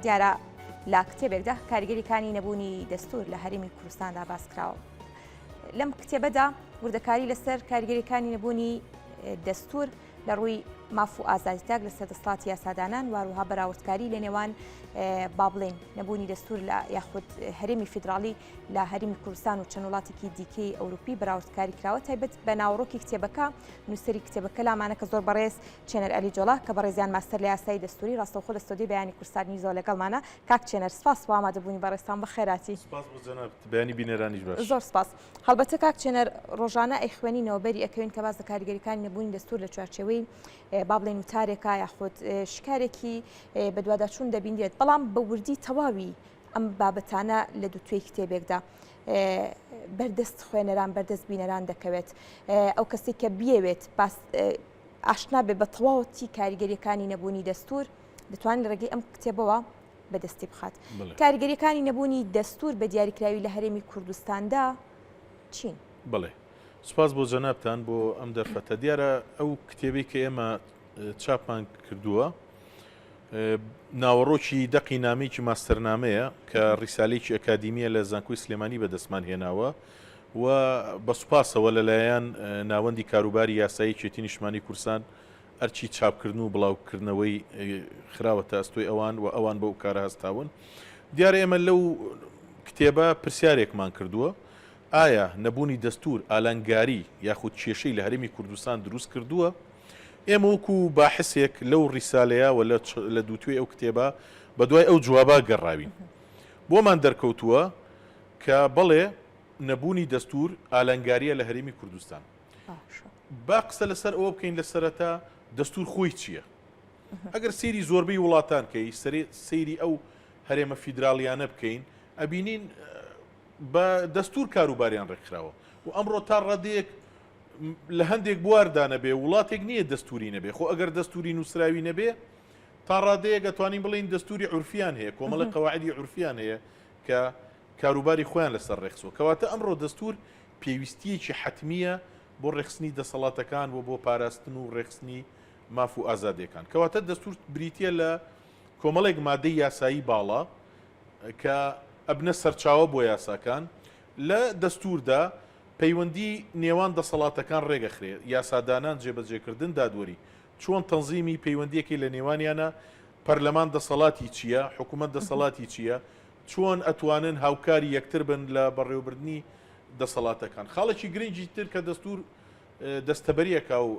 دیارە لە کتێبێکدا کاریگەریەکانی نەبوونی دەستور لە هەرێمی کوردستاندا باس کراوە. لەم کتێبەدا وردەکاری لەسەر کاریگەریەکانی نەبوونی دەستور لە ڕووی ماف و ئازادی تاک لەسەر دەسەڵاتی یاسادانان واروها بەراوردکاری لە نێوان با بڵێین نەبوونی دەستور لە یاخود هەرێمی فیدراڵی لە هەرێمی کوردستان و چەند وڵاتێکی دیکەی ئەوروپی بەراوردکاری کراوە تایبەت بە ناوەڕۆکی کتێبەکە نووسەری کتێبەکە لامانە کە زۆر بەڕێز چێنەر ئەلی جۆڵا کە بەڕێزیان ماستەر لە یاسای دەستوری ڕاستەوخۆ لە ستۆدیۆی بەیانی کوردستان نیوزەوە لەگەڵمانە کاک چێنەر سپاس بۆ ئامادەبوونی بەڕێزتان بەخێراتی. سپاس بۆ جەنابت بەیانی بینەرانیش باش. زۆر سپاس. هەڵبەتە کاک چێنەر ڕۆژانە ئەیخوێنینەوە بەری ئەکەوین کە باس لە کاریگەریەکانی نەبوونی دەستور لە چوارچێوەی با بڵێین وتارێکا یاخود شکارێکی بەدواداچوون دەبینرێت بەڵام بە وردی تەواوی ئەم بابەتانە لە دووتوێی کتێبێکدا بەردەست خوێنەران بەردەست بینەران دەکەوێت ئەو کەسێک کە بیەوێت باس ئاشنا بێ بە تەواوەتی کاریگەریەکانی نەبوونی دەستور دەتوانین لە ڕێگەی ئەم کتێبەوە بەدەستی بخات. کاریگەریەکانی نەبوونی دەستور بە دیاریکراوی لە هەرێمی کوردستاندا چین؟ بەڵێ. سوپاس بۆ جەنابتان بۆ ئەم دەرفەتە. دیارە ئەو کتێبەی کە ئێمە چاپمان کردووە ناوەڕۆکی دەقی نامەیەکی ماستەرنامەیە کە ڕیسالێکی ئەکادیمیە لە زانکۆی سلێمانی بەدەستمان هێناوە و بە سوپاسەوە لەلایەن ناوەندی کاروباری یاسایی یەکێتی نیشتمانی کوردستان ئەرکی چاپکردن و بڵاوکردنەوەی خراوەتە ئەستۆی ئەوان و ئەوان بەو کارە هەستاون. دیارە ئێمە لەو کتێبە پرسیارێکمان کردووە، ئایا نەبوونی دەستوور ئالنگاری یاخود کێشەی لە هەرێمی کوردستان دروست کردووە؟ ئێمە وەکو باحسێک لەو ڕیسالەیە و لە دووتوێی ئەو کتێبە بەدوای ئەو جوابە گەڕاوین. بۆمان دەرکەوتووە کە بەڵێ نەبوونی دەستوور ئالنگارییە لە هەرێمی کوردستان. با قسە لەسەر ئەوە بکەین لە سەرەتا دەستور خۆی چییە؟ ئەگەر سەیری زۆربەی وڵاتان کەی سەیری ئەو هەرێمە فیدراڵیانە بکەین ئەبینین بە دەستور کاروباریان ڕێکخراوە و ئەمڕۆ تا ڕادەیەک لە هەندێک بواردا نەبێ وڵاتێک نییە دەستوری نەبێ خۆ ئەگەر دەستوری نووسراوی نەبێ تا ڕادەیەک ئەتوانین بڵین دەستوری عورفیان هەیە کۆمەڵی قەواعدی عورفیان هەیە کە کاروباری خۆیان لەسەر ڕێکخستوە کەواتە ئەمڕۆ دەستور پێویستییەکی حەتمییە بۆ ڕێکخستنی دەسەڵاتەکان و بۆ پاراستن و ڕێکخستنی ماف و ئازادییەکان. کەواتە دەستوور بریتییە لە کۆمەڵێک مادەی یاسایی باڵا کە ئەبنە سەرچاوە بۆ یاساکان. لە دەستووردا پەیوەندی نێوان دەسەڵاتەکان ڕێکئەخرێ، یاسادانان، جێبەجێکردن، دادوەری. چۆن تەنزیمی پەیوەندییەکەی لە نێوانیانە، پەرلەمان دەسەڵاتی چییە، حکوومەت دەسەڵاتی چییە، چۆن ئەتوانن هاوکاری یەکتر بن لە بەڕێوەبردنی دەسەڵاتەکان. خاڵێکی گرنگی تر کە دەستوور دەستەبەری ئەکا و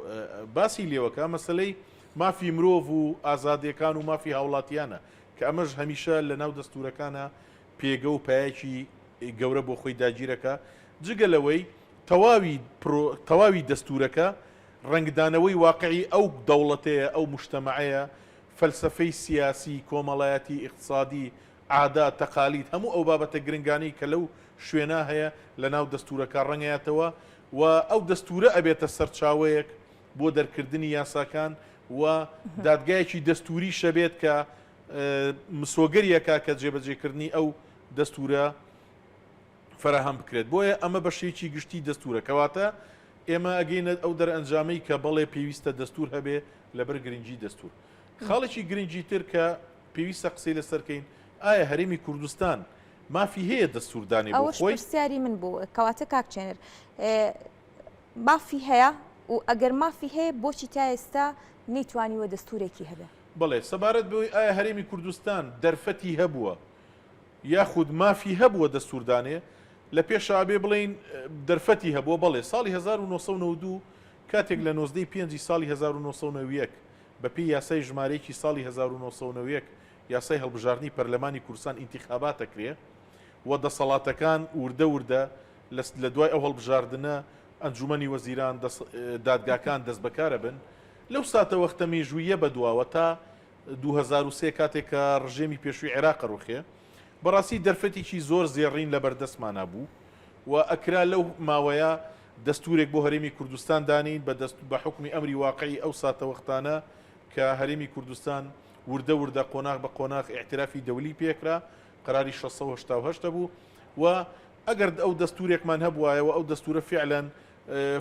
باسی لێوەکا مەسەلەی مافی مرۆڤ و ئازادیەکان و مافی هاوڵاتیانە کە ئەمەش هەمیشە لە ناو دەستوورەکانا پێگە و پایەکی گەورە بۆ خۆی داگیرەکا جگە لەوەی تەواوی تەواوی دەستوورەکە ڕەنگدانەوەی واقعی ئەو دەوڵەتەیە ئەو موجتەمەعەیە فەلسەفەی سیاسی، کۆمەڵایەتی، ئیقتسادی، عادات، تەقالید، هەموو ئەو بابەتە گرنگانەی کە لەو شوێنە هەیە لە ناو دەستوورەکە ڕەنگەیاتەوە و ئەو دەستوورە ئەبێتە سەرچاوەیەک بۆ دەرکردنی یاساکان و دادگایەکی دەستووریش ئەبێت کە مسۆگەری ئەکا کە جێبەجێکردنی ئەو دەستوورە فەراهەم بکرێت. بۆیە ئەمە بەشێکی گشتی دەستوورە. کەواتە ئێمە ئەگەینە ئەو دەرئەنجامەی کە بەڵێ پێویستە دەستوور هەبێ لەبەر گرنگی دەستوور. خاڵێکی گرنگی تر کە پێویستە قسەی لەسەر کەین، ئایا هەرێمی کوردستان مافی هەیە دەستوور دانێ بۆ ئەوەش خۆی؟ پرسیاری من بوو. کەواتە کاک چێنەر مافی هەیە و ئەگەر مافی هەیە بۆچی تا ئێستا نەیتوانیوە دەستوورێکی هەبێ؟ بەڵێ، سەبارەت بەوەی ئایا هەرێمی کوردستان دەرفەتی هەبووە یاخود مافی هەبووە دەستوور دانێ؟ لە پێشا ئەبێ بڵێین دەرفەتی هەبووە، بەڵێ ساڵی 1992 کاتێک لە 19 ی پێنجی ساڵی 1991 بە پێی یاسای ژمارە یەکی ساڵی 1991 یاسای هەڵبژاردنی پەرلەمانی کوردستان ئینتیخابات ئەکرێ و دەسەڵاتەکان وردە وردە لە دوای ئەو هەڵبژاردنە ئەنجومەنی وەزیران دادگاکان دەستبەکار ئەبن لەو ساتەوەختە مێژووییە بەدواوە تا 2003 کاتێک کە ڕژێمی پێشووی عێراق ئەڕوخێ بەڕاستی دەرفەتێکی زۆر زێڕین لەبەردەستمانا بوو و ئەکرا لەو ماوەیە دەستوورێک بۆ هەرێمی کوردستان دانێین بە دەست بە حوکمی ئەمری واقعی ئەو ساتەوەختانە کە هەرێمی کوردستان وردە وردە قۆناغ بە قۆناغ ئیعترافی دەولی پێکرا قەراری 688 هەبوو و ئەگەر ئەو دەستوورێکمان هەبوایە و ئەو دەستوورە فعلەن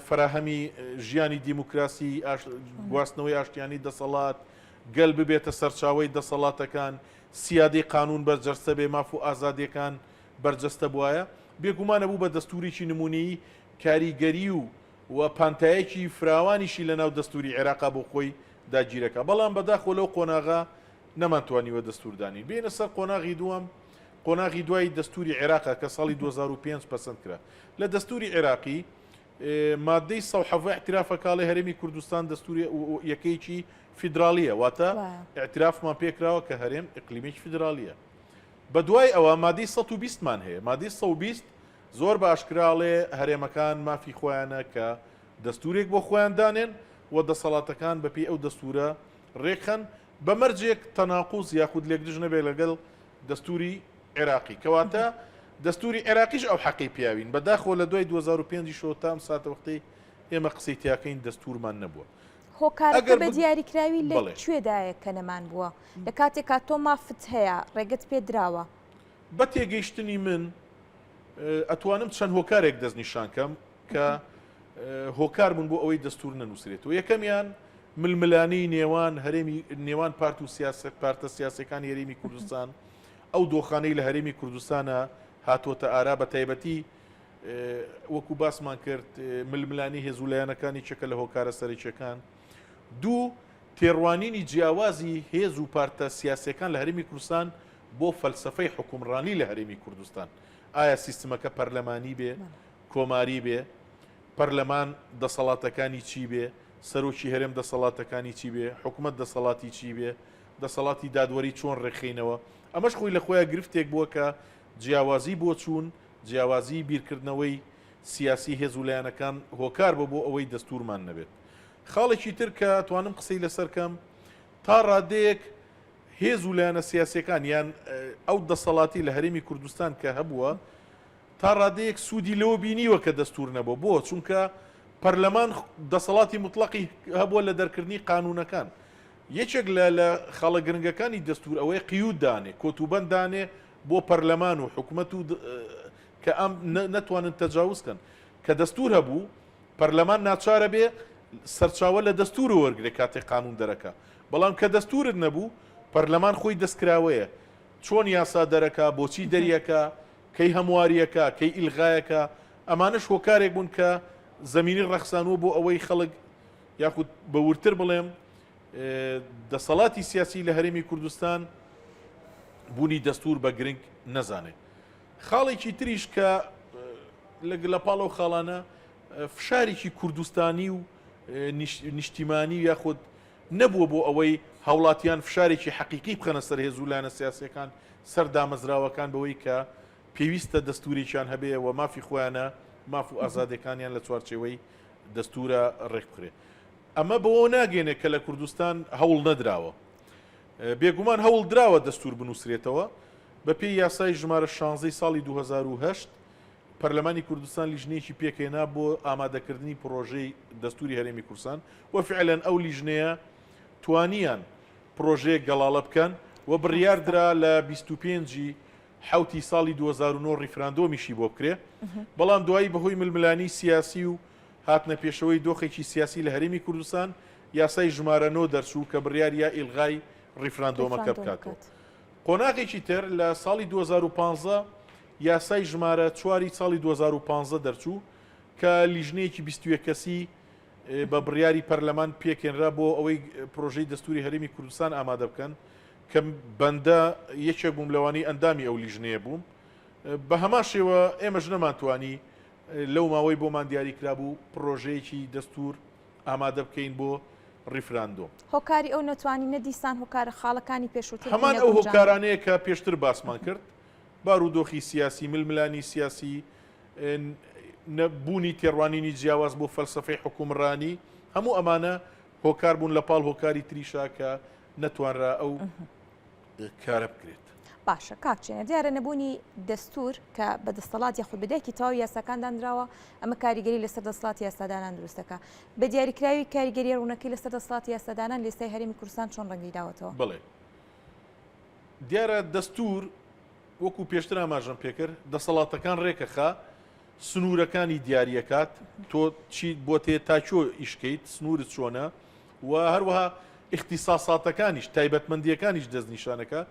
فەراهەمی ژیانی دیموکراسی گواستنەوەی ئاشتیانی دەسەڵات گەل ببێتە سەرچاوەی دەسەڵاتەکان. سیادەی قانوون بەرجەستە بێ، ماف و ئازادییەکان بەرجەستە بوایە، بێگومان ئەبوو بە دەستوورێکی نموونەیی کاریگەری و و پانتایەکی فراوانیشی لەناو دەستووری عێراقا بۆ خۆی داگیرەکا. بەڵام بەداخەوە لەو قۆناغە نەمانتوانیوە دەستوور دانین. بێینە سەر قۆناغی دووەم، قۆناغی دوای دەستووری عێراقە کە ساڵی 2005 پەسەند کرا. لە دەستووری عێراقی مادەی 117 ئیعترافە کاڵێ هەرێمی کوردستان دەستووری یەکەیەکی فیدراڵییە، واتە ئیعترافمان پێکراوە کە هەرێم ئیقلیمێکی فیدراڵییە. بەدوای ئەوە مادەی 120 مان هەیە. مادەی 120 زۆر بە ئاشکرا ئەڵێ هەرێمەکان مافی خۆیانە کە دەستوورێک بۆ خۆیان دانێن و دەسەڵاتەکان بەپێی ئەو دەستوورە رێکخەن بە مەرجێک تەناقوز یاخود لێکدژ نەبێت لەگەڵ دەستووری عێراقی. کەواتە دەستووری عێراقیش ئەو حەقەی پیاوین. بەداخەوە لە دوای 2005 یشەوە تا ئەم ساتەوەختەی ئێمە قسەی تیاکەین دەستوورمان نەبووە. هۆکارەکە بە دیاریکراوی لە کوێدایە کە نەمان بووە؟ لە کاتێکا تۆ مافت هەیە، ڕێگەت پێ دراوە. بە تێگەیشتنی من ئەتوانم چەند هۆکارێک دەستنیشان کەم کە هۆکار بوون بۆ ئەوەی دەستور نەنووسرێتەوە. یەکەمیان ململانێی نێوان هەرێمی نێوان پارت و سیاسەت پارتە سیاسەکانی هەرێمی کوردستان ئەو دۆخانەی لە هەرێمی کوردستانە هاتووەتە ئارا بە تایبەتی وەکو باسمان کرد ململانی هێز و لایەنەکانی چەکە لە هۆکارە سەرەکیەکان دوو تێڕوانینی جیاوازی هێز و پارتە سیاسەکان لە هەرێمی کوردستان بۆ فەلسەفەی حوکمڕانی لە هەرێمی کوردستان، ئایا سیستمەکە پەرلەمانی بێ، کۆماری بێ، پەرلەمان دەسەڵاتەکانی چی بێ، سەرۆکی هەرێم دەسەڵاتەکانی چی بێ، حکومەت دەسەڵاتی چی بێ، دەسەڵاتی دادوەری چۆن ڕێکخەینەوە، ئەمەش خۆی لە خۆیا گرفتێک بووە کە جیاوازی بۆچوون، جیاوازی بیرکردنەوەی سیاسی هێز و لایەنەکان هۆکار بوو بۆ ئەوەی دەستوورمان نەبێت. خاڵێکی تر کە توانم قسەی لەسەر کەم، تا ڕادەیەک هێز و لایەنە سیاسیەکان یان ئەو دەسەڵاتی لە هەرێمی کوردستان کە هەبووە تا ڕادەیەک سوودی لەوە بینیوە کە دەستور نەبووە بۆ چونکە پەرلەمان دەسەڵاتی مطلقی هەبووە لە دەرکردنی قانونەکان یەکێک لە لە خاڵە گرنگەکانی دەستور ئەوەیە قیود دانێ کۆتوبەند دانێ بۆ پەرلەمان و حکومەت و کە ئەم نەتوانن تەجاوز کەن کە دەستور هەبوو پەرلەمان ناچارە بێ سەرچاوە لە دەستورەوە وەرگرێ کاتێ قانون دەرەکا بەڵام کە دەستورت نەبوو پەرلەمان خۆی دەستکراوەیە چۆن یاسا دەرەکا بۆچی دەریەکا کەی هەمواریەکا کەی ئیلغایەکا ئەمانەش هۆکارێک بوون کە زەمینی ڕەخسانووە بۆ ئەوەی خەڵک یاخود بە وردتر بڵێم دەسەڵاتی سیاسی لە هەرێمی کوردستان بوونی دەستور بە گرنگ نەزانێت خاڵێکی تریش کە لە پاڵ ئەو خاڵانە فشارێکی کوردستانی و نیشتیمانی یاخود نەبووە بۆ ئەوەی هاوڵاتیان فشارێکی حەقیقی بخەنە سەر هێز و لایەنە سیاسیەکان سەر دامەزراوەکان بەوەی کە پێویستە دەستورێکیان هەبێ و مافی خۆیانە ماف و ئازادەکانیان لە چوارچێوەی دەستورە ڕێک بخرێ. ئەمە بەوە ناگەێنێ کە لە کوردستان هەوڵ نەدراوە. بێگومان هەوڵ دراوە دەستور بنووسرێتەوە. بەپێی یاسای ژمارە شانزەی ساڵی 2008 پەرلەمانی کوردستان لیژنەیەکی پێکهێنا بۆ ئامادەکردنی پڕۆژەی دەستوری هەرێمی کوردستان و فعلەن ئەو لیژنەیە توانیان پڕۆژەیەک گەڵاڵە بکەن و بڕیار درا لە 25 ی حەوتی ساڵی 2009 ڕیفراندۆمیشی بۆ بکرێ بەڵام دوایی بەهۆی ململانی سیاسی و هاتنە پێشەوەی دۆخێکی سیاسی لە هەرێمی کوردستان یاسای ژمارە نۆ دەرچوو کە بڕیاریا ئیلغای ڕیفراندۆمەکە بکاتەوە. قۆناغێکی تر لە ساڵی 2015 یاسای ژمارە چواری ساڵی 2015 دەرچوو کە لیژنەیەکی 21 کەسی بە بڕیاری پەرلەمان پێکێنرا بۆ ئەوەی پرۆژەی دەستوری هەرێمی کوردستان ئامادە بکەن کە بەندە یەکێک بووم لەوانەی ئەندامی ئەو لیژنەیە بووم بە هەمان شێوە ئێمەش نەمانتوانی لەو ماوەی بۆمان دیاری کرابوو پرۆژەیەکی دەستور ئامادە بکەین بۆ ڕیفراندۆم. هۆکاری ئەو نەتوانینە دیسان هۆکارە خاڵەکانی پێشووتر بوو هەمان ئەو هۆکارانەیە کە پێشتر باسمان کرد، بارودۆخی سیاسی، ململانی سیاسی، بوونی تێڕوانینی جیاواز بۆ فەلسەفەی حوکمڕانی، هەموو ئەمانە هۆکار بوون لە پاڵ هۆکاری تریشا کە نەتوانرا ئەو کارە بکرێت. باشە کاک چێنە دیارە نەبوونی دەستور کە بە دەستەڵات یاخود بە دایکی تەواوی یاساکان دانراوە ئەمە کاریگەری لەسەر دەسەڵاتی یاسادانان دروست دەکا بە دیاریکراوی کاریگەریە ڕوونەکەی لەسەر دەسەڵاتی یاسادانان لە ئێستای هەرێمی کوردستان چۆن ڕەنگی داوەتەوە؟ بەڵێ دیارە دەستور وەکو پێشتر ئاماژەم پێکرد دەسەڵاتەکان ڕێکەخا سنوورەکانی دیاریەکات تۆ چی بۆ تێ تاکۆ ئیشکەیت سنوورت چۆنە و هەروەها ئیختیساساتەکانیش تایبەتمەندیەکانیش دەستنیشانەکە.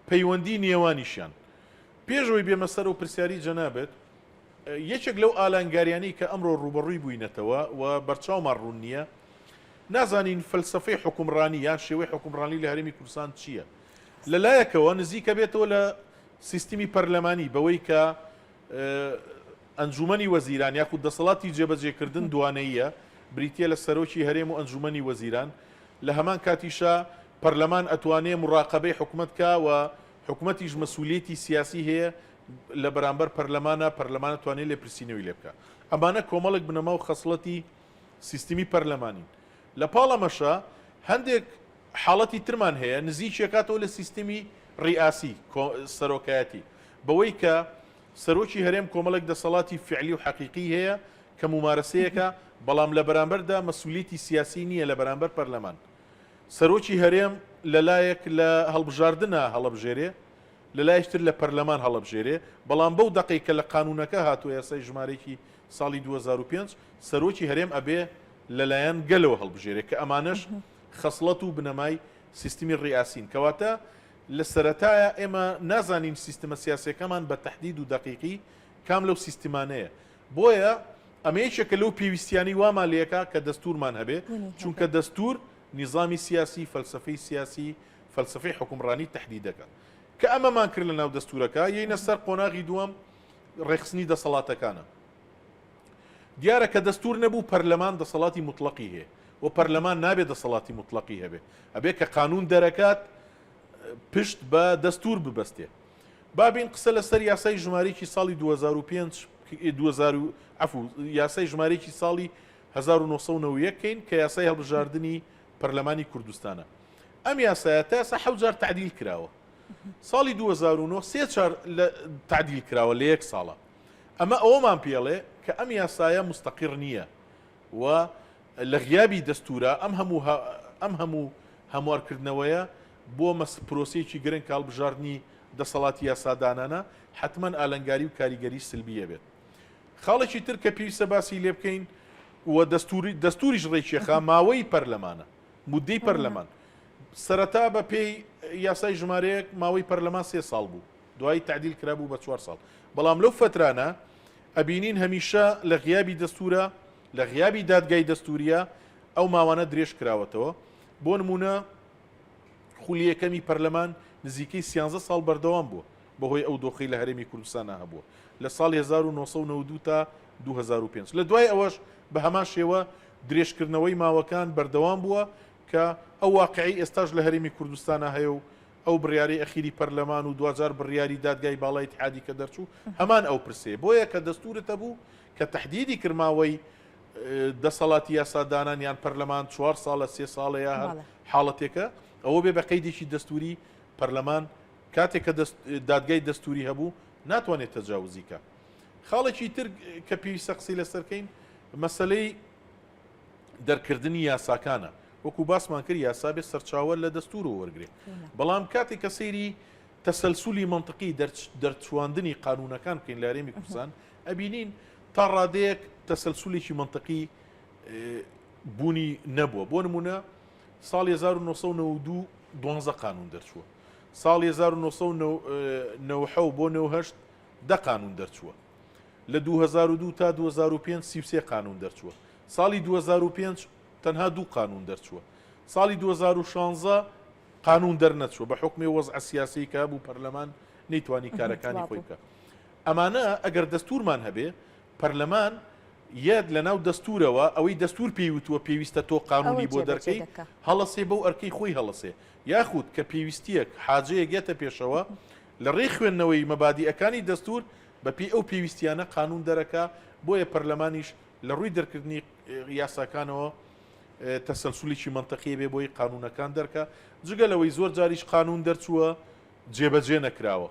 پەیوەندی نێوانیشیان. پێش ئەوەی بێمە سەر ئەو پرسیاری جەنابت، یەکێک لەو ئالانگاریانەی کە ئەمڕۆ ڕووبەڕووی بووینەتەوە و بەرچاومان ڕوون نییە، نازانین فەلسەفەی حوکمڕانی یان شێوەی حوکمڕانی لە هەرێمی کوردستان چییە. لە لایەکەوە نزیکە بێتەوە لە سیستمی پەرلەمانی بەوەی کە ئەنجوومەنی وەزیران یاخود دەسەڵاتی جێبەجێکردن دوانەییە، بریتییە لە سەرۆکی هەرێم و ئەنجوومەنی وەزیران، لە هەمان کاتیشا پەرلەمان ئەتوانێ موڕاقەبەی حکومەت کا و حکومەتیش مەسولیەتی سیاسی هەیە لە بەرامبەر پەرلەمانا، پەرلەمان ئەتوانێ لێپرسینەوی لێ بکا. ئەمانە کۆمەڵێک بنەما و خەسڵەتی سیستمی پەرلەمانین. لە پاڵ ئەمەشا هەندێک حاڵەتی ترمان هەیە نزیکیەکاتەوە لە سیستمی ڕیئاسی، سەرۆکایەتی، بەوەی کە سەرۆکی هەرێم کۆمەڵێک دەسەڵاتی فیعلی و حەقیقی هەیە کە مومارەسەیەکە، بەڵام لە بەرامبەردا مەسولیەتی سیاسی نییە لە بەرامبەر پەرلەمان. سەرۆکی هەرێم لە لایەک لە هەڵبژاردنا هەڵەبژێرێ، لە لایەکی تر لە پەرلەمان هەڵەبژێرێ، بەڵام بەو دەقەی کە لە قانوونەکە هاتووە یاسای ژمارەیەکی ساڵی 2005 سەرۆکی هەرێم ئەبێ لە لایەن گەلەوە هەڵبژێرێ کە ئەمانەش خەسڵەت و بنەمای سیستمی ڕیاسین. کەواتە لە سەرەتایا ئێمە نازانین سیستمە سیاسیەکەمان بە تەحدید و دەقیقی کام لەو سیستمانەیە. بۆیە ئەمە یەکێکە لەو پێویستیانەی وامان لێکا کە دەستورمان هەبێ، چونکە دەستور نیزامی سیاسی، فەلسەفەی سیاسی، فەلسەفەی حوکمڕانی تەحدید دەکات. کە ئەمەمان کرد لە ناو دەستورەکە، یەینە سەر قۆناغی دووەم ڕێکخستنی دەسەڵاتەکانە. دیارە کە دەستور نەبوو پەرلەمان دەسەڵاتی موتڵەقی هەیە و پەرلەمان نابێ دەسەڵاتی موتڵەقی هەبێ، ئەبێ کە قانوون دەرەکات پشت بە دەستور ببەستێ. با بین قسە لەسەر یاسای ژمارەیەکی ساڵی 2005 2000 عەفو یاسای ژمارەیەکی ساڵی 1991 کەین کە یاسای هەڵبژاردنی پەرلەمانی کوردستانە. ئەم یاسایە تا ئێستا حەوت جار تەعدیل کراوە. ساڵی 2009 سێ چار لە تەعدیل کراوە لە یەک ساڵە. ئەمە ئەوەمان پێڵێ کە ئەم یاسایە مستەقیڕ نییە و لە غیابی دەستورا ئەم هەموو ئەم هەموو هەموارکردنەوەیە بۆ مەس پرۆسەیەکی گرنگ کە هەڵبژاردنی دەسەڵاتی یاسادانانە حەتمەن ئالەنگاری و کاریگەری سلبی ئەبێت. خاڵێکی تر کە پێویستە باسی لێ بکەین و دەستوری دەستوریش ڕێکیەخا ماوەی پەرلەمانە، موددەی پەرلەمان. سەرەتا بە پێی یاسای ژمارەیەک ماوەی پەرلەمان سێ ساڵ بوو، دوایی تەعدیل کرا بوو بە چوار ساڵ. بەڵام لەو فەترانە ئەبینین هەمیشە لە غیابی دەستورا، لە غیابی دادگای دەستوریە ئەو ماوانە درێژ کراوەتەوە. بۆ نموونە خولی یەکەمی پەرلەمان نزیکەی سیانزە ساڵ بەردەوام بووە بەهۆی ئەو دۆخەی لە هەرێمی کوردستانا هەبووە لە ساڵی 1992 تا 2005. لە دوای ئەوەش بە هەمان شێوە درێژکردنەوەی ماوەکان بەردەوام بووە کە ئەو واقعەی ئێستاش لە هەرێمی کوردستانا هەیە و ئەو بڕیارەی ئەخیری پەرلەمان و دواجار بڕیاری دادگای باڵای ئیتحادی کە دەرچوو هەمان ئەو پرسەیە. بۆیە کە دەستورت هەبوو کە تەحدیدی کرد ماوەی دەسەڵاتی یاسادانان یان پەرلەمان چوار ساڵە سێ ساڵە یا هەر حاڵەتێکە ئەوە بێ بە قەیدێکی دەستوری پەرلەمان کاتێک کە دادگای دەستوری هەبوو ناتوانێت تەجاوزی کە. خاڵێکی تر کە پێویستە قسەی لەسەر کەین مەسەلەی دەرکردنی یاساکانە. وەکو باسمان کرد یاسا بێ سەرچاوە لە دەستورەوە وەرگێ، بەڵام کاتێک کە سەیری تەسەلسولی مەنتقی دەرچواندنی قانونەکان بکەین لە هەرێمی کوردستان ئەبینین تا ڕادەیەک تەسەلسولێکی مەنتقی بوونی نەبووە. بۆ نمونە ساڵی 1992 دوانزە قانون دەرچووە، ساڵی 1990 بۆ 98 دە قانون دەرچووە، لە 2002 تا 2005 33 قانون دەرچووە، ساڵی 2005 تەنها دوو قانون دەرچووە، ساڵی 2016 قانون دەرنەچووە بە حوکمی وەزعە سیاسیی کە هەبوو پەرلەمان نەیتوانی کارەکانی خۆی بکا. ئەمانە ئەگەر دەستورمان هەبێ پەرلەمان یەت لە ناو دەستورەوە ئەوەی دەستور پێی وتووە پێویستە تۆ قانونی بۆ دەرکەی هەڵەسێ بەو ئەرکەی خۆی هەڵەسێ یاخود کە پێویستیەک حاجەیەک یەتە پێشەوە لە ڕێی خوێندنەوەی مەبادیئەکانی دەستور بە پێی ئەو پێویستیانە قانون دەرەکا بۆیە پەرلەمانیش لە ڕووی دەرکردنی یاساکانەوە تەسەلسولێکی مەنتەقی بێ بۆی قانونەکان دەرکا جگە لەوەی زۆر جاریش قانون دەرچووە جێبەجێ نەکراوە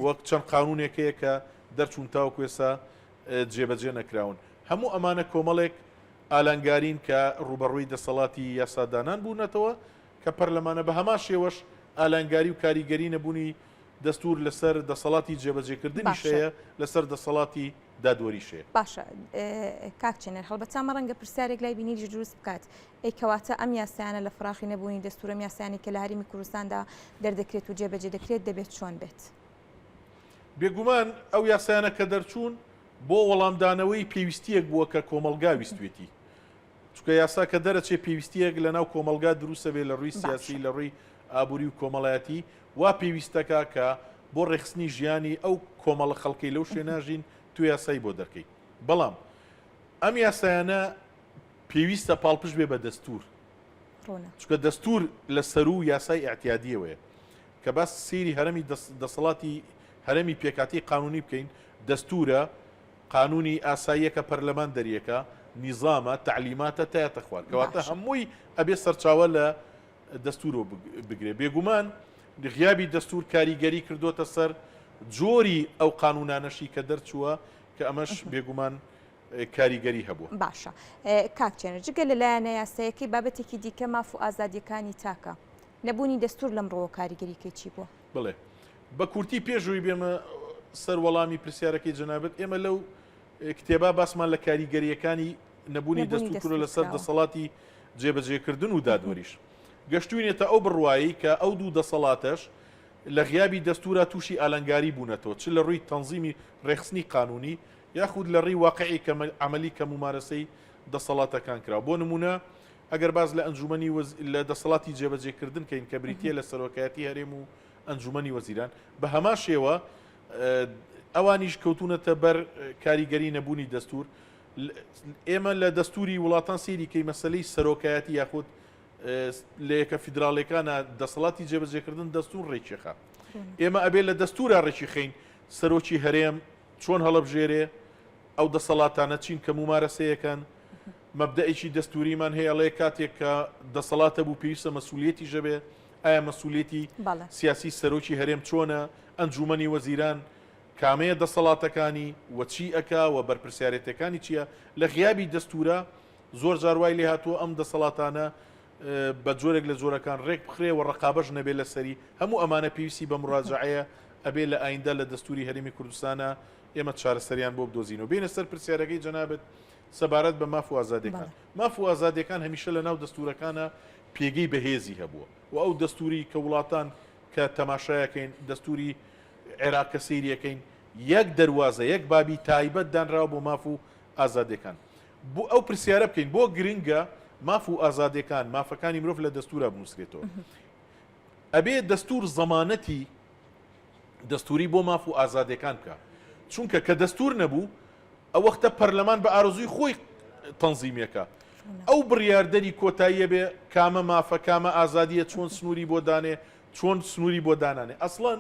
وەک چەند قانونێک هەیە کە دەرچوون تاوەکو ئێستا جێبەجێ نەکراون. هەموو ئەمانە کۆمەڵێک ئالانگارین کە ڕووبەڕووی دەسەڵاتی یاسادانان بوونەتەوە کە پەرلەمانە بە هەمان شێوەش ئالانگاری و کاریگەری نەبوونی دەستور لەسەر دەسەڵاتی جێبەجێکردنیش باشە. هەیە، لەسەر دەسەڵاتی دادوەریش هەیە. باشە کاک چێنەر، هەڵبەتە ئەمە ڕەنگە پرسیارێک لای بینەریش دروست بکات، ئەی کەواتە ئەم یاسایانە لە فراخی نەبوونی دەستور، ئەم یاسایانەی کە لە هەرێمی کوردستاندا دەردەکرێت و جێبەجێ دەکرێت دەبێت چۆن بێت؟ بێگومان ئەو یاسایانە کە دەرچوون بۆ وەڵامدانەوەی پێویستییەک بووە کە کۆمەڵگا ویستوێتی. چونکە یاسا کە دەرەچێ پێویستییەک لەناو کۆمەڵگا دروستەبێ لە ڕووی سیاسی، لە ڕووی ئابووری و کۆمەڵایەتی، وا پێویستەکا کە بۆ ڕێکخستنی ژیانی ئەو کۆمەڵە خەڵکەی لەو شوێنە ژین تۆ یاسای بۆ دەرکەی. بەڵام ئەم یاسایانە پێویستە پاڵپشت بێ بە دەستوور. چونکە دەستوور لە سەروو یاسای ئیعتیادییەوەیە. کە باس سەیری هەرەمی دەسەڵاتی هەرەمی پێکهاتەی قانوونی بکەین، دەستوورە، قانوونی ئاساییە کە پەرلەمان دەریەکا، نیزامە، تەعلیماتە تایەتە خوار. کەواتە هەمووی ئەبێ سەرچاوە لە دەستوورەوە بگرێ. بێگومان غیابی دەستوور کاریگەری کردۆتە سەر جۆری ئەو قانوونانەشی کە دەرچووە کە ئەمەش بێگومان کاریگەری هەبووە. باشە کاک چێنەر، جگە لە لایەنە یاساییەکەی بابەتێکی دیکە ماف و ئازادییەکانی تاکە. نەبوونی دەستوور لەم ڕووەوە کاریگەرییەکەی چی بووە؟ بەڵێ. بە کورتی پێش ئەوەی بێمە سەر وەڵامی پرسیارەکەی جەنابت، ئێمە لەو کتێبە باسمان لە کاریگەرییەکانی نەبوونی دەستوور کردووە لەسەر دەسەڵاتی جێبەجێکردن و دادوەریش. گەشتووینەتە ئەو بڕوایەی کە ئەو دوو دەسەڵاتەش لە غیابی دەستوورا تووشی ئالنگاری بوونەتەوە، چ لە ڕووی تەنزیمی ڕێکخستنی قانوونی یاخود لە ڕێی واقعی عەمەلی کە مومارەسەی دەسەڵاتەکان کراوە. بۆ نموونە ئەگەر باس لە ئەنجومەنی لە دەسەڵاتی جێبەجێکردن کەین کە بریتییە لە سەرۆکایەتی هەرێم و ئەنجومەنی وەزیران، بە هەمان شێوە ئەوانیش کەوتوونەتە بەر کاریگەری نەبوونی دەستوور. ئێمە لە دەستووری وڵاتان سەیری کەی مەسەلەی سەرۆکایەتی یاخود لە یەکە فیدراڵیەکانە دەسەڵاتی جێبەجێکردن دەستوور ڕێکیخا. ئێمە ئەبێ لە دەستوورا ڕێکی خەین سەرۆکی هەرێم چۆن هەڵەبژێرێ، ئەو دەسەڵاتانە چین کە مومارەسەیەکەن، مەبدەئێکی دەستووریمان هەیە ئەڵێ کاتێک کە دەسەڵات هەبوو پێویستە مەسئولیەتیش هەبێ، ئایا مەسئولیەتی سیاسی سەرۆکی هەرێم چۆنە، ئەنجوومەنی وەزیران کامەیە دەسەڵاتەکانی و چی ئەکا و بەرپرسیارێتیەکانی چییە، لە غیابی دەستوورا زۆر جار وای لێهاتووە ئەم دەسەڵاتانە بە جۆرێک لە جۆرەکان ڕێک بخرێ و ڕەقابەش نەبێ لەسەری، هەموو ئەمانە پێویستی بە مراجەعەیە، ئەبێ لە ئایندە لە دەستووری هەرێمی کوردستانا ئێمە چارەسەریان بۆ بدۆزینەوە. بێینە سەر پرسیارەکەی جەنابت سەبارەت بە ماف و ئازادیەکان. ماف و ئازادیەکان هەمیشە لە ناو دەستوورەکانا پێگەی بەهێزی هەبووە و ئەو دەستووری کە وڵاتان کە تەماشایەکەین، دەستووری عێراق کە سەیریەکەین یەک دەروازە، یەک بابی تایبەت دانراوە بۆ ماف و ئازادیەکان. بۆ ئەو پرسیارە بکەین بۆ گرنگە ماف و ئازادیەکان، مافەکانی مرۆڤ لە دەستوورا بنووسرێتەوە؟ ئەبێ دەستوور زەمانەتی دەستووری بۆ ماف و ئازادیەکان بکا، چونکە کە دەستوور نەبوو ئەو وەختە پەرلەمان بە ئارەزووی خۆی تەنزیمیەکە ئەو بڕیاردەری کۆتاییە بێ کامە مافە کامە ئازادیە چۆن سنووری بۆ دانێ چۆن سنووری بۆ دانانێ. ئەسڵەن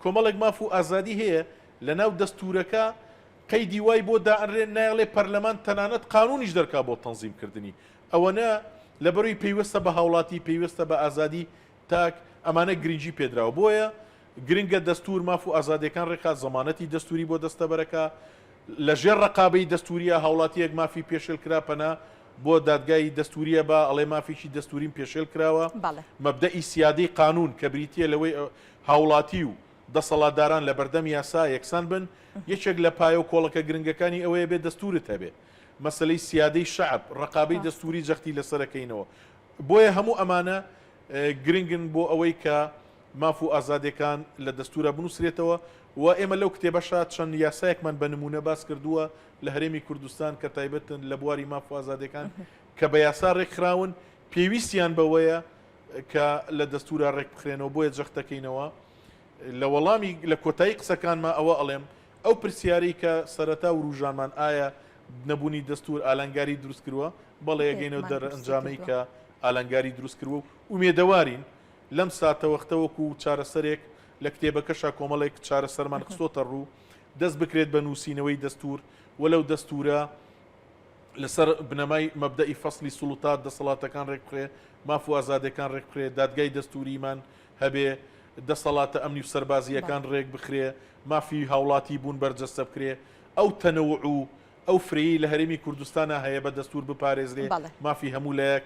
کۆمەڵێک ماف و ئازادی هەیە لەناو دەستوورەکە قەیدی وای بۆ دائەنرێ نایەڵێ پەرلەمان تەنانەت قانونیش دەرکا بۆ تەنزیم کردنی ئەوەنە لەبەروی پەیوەستە بە هاوڵاتی پەیوەستە بە ئازادی تاک ئەمانە گرنگی پێدراوە بۆیە گرنگە دەستور ماف و ئازادیەکان ڕێکخات زەمانەتی دەستوری بۆ دەستەبەرەکا لە ژێر ڕەقابەی دەستوریە هاوڵاتیەک مافی پێشێل کرا پەنا بۆ دادگای دەستوریە با ئەڵێ مافێکی دەستوریم پێشێل کراوە مەبدەئی سیادەی قانون کە بریتیە لەوەی هاوڵاتی و دەسەڵاتداران لە بەردەم یاسا یەکسان بن، یەکێک لە پایە و کۆڵەکە گرنگەکانی ئەوەیە بێ دەستوورت هەبێ. مەسەلەی سیادەی شەعب، ڕەقابەی دەستووری جەختی لەسەر ئەکەینەوە. بۆیە هەموو ئەمانە گرنگن بۆ ئەوەی کە ماف و ئازادیەکان لە دەستوورا بنووسرێتەوە و ئێمە لەو کتێبەشا چەند یاسایەکمان بە نموونە باس کردووە لە هەرێمی کوردستان کە تایبەتن لە بواری ماف و ئازادیەکان کە بە یاسا ڕێکخراون پێویستیان بەوەیە کە لە دەستوورا ڕێک بخرێنەوە، بۆیە جەخت دەکەینەوە. لە وەڵامی لە کۆتایی قسەکانما ئەوە ئەڵێم، ئەو پرسیارەی کە سەرەتا وروژانمان ئایا نەبوونی دەستوور ئالنگاری دروست کردووە؟ بەڵێ ئەگەینەوە دەرئەنجامەی کە ئالنگاری دروست کردووە و ئومێدەوارین لەم ساتەوەختە وەکو چارەسەرێک لە کتێبەکەشا کۆمەڵێک چارەسەرمان خستۆتە ڕوو دەست بکرێت بە نووسینەوەی دەستوور و لەو دەستوورە لەسەر بنەمای مەبدەئی فەسلی سوڵتات دەسەڵاتەکان ڕێکبخرێ، ماف و ئازادیەکان ڕێکبخرێ، دادگای دەستووریمان هەبێ، دەسەڵاتە ئەمنی و سەربازییەکان ڕێکبخرێ، مافی هاوڵاتی بوون بەرجەستە بکرێ، ئەو تەنەوع و ئەو فرەیەی لە هەرێمی کوردستانا هەیە بە دەستوور بپارێزرێ، مافی هەموو لایەک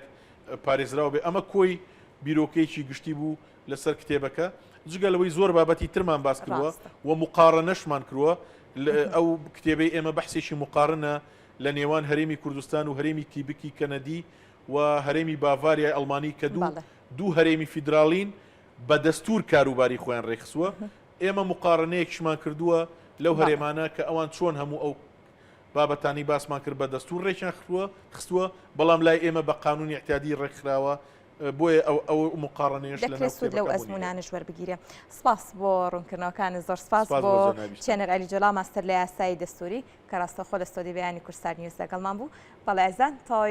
پارێزراو بێ. ئەمە کۆی بیرۆکەیەکی گشتی بوو لەسەر کتێبەکە. جگە لەوەی زۆر بابەتی ترمان باس کردووە و مقاڕنەشمان کردووە ئەو کتێبەی ئێمە بەحسێکی مقارنە لە نێوان هەرێمی کوردستان و هەرێمی کیبکی کەنەدی و هەرێمی باڤاریای ئەڵمانی کە دوو دوو هەرێمی فیدراڵین بە دەستور کاروباری خۆیان ڕێکخستووە ئێمە مقارنەیەکیشمان کردووە لەو هەرێمانە کە ئەوان چۆن هەموو ئەو بابەتانەی باسمان کرد بە دەستور ڕێکیان خستووە خستووە بەڵام لای ئێمە بە قانونی اعتیادی ڕێکخراوە بۆیە ئەو ئەو مقاڕنەیەش لە دەکرێت سوود لەو ئەزموونانەش وەربگیرێ. سپاس بۆ ڕوونکردنەوەکانت زۆر سپاس بۆ چێنەر عەلی جۆلا ماستەر لە یاسایی دەستووری کە ڕاستەوخۆ لە ستۆدیۆی بەیانی کوردستان نیوز لەگەڵمان بوو. بەڵێ ئازیزان تەواوی.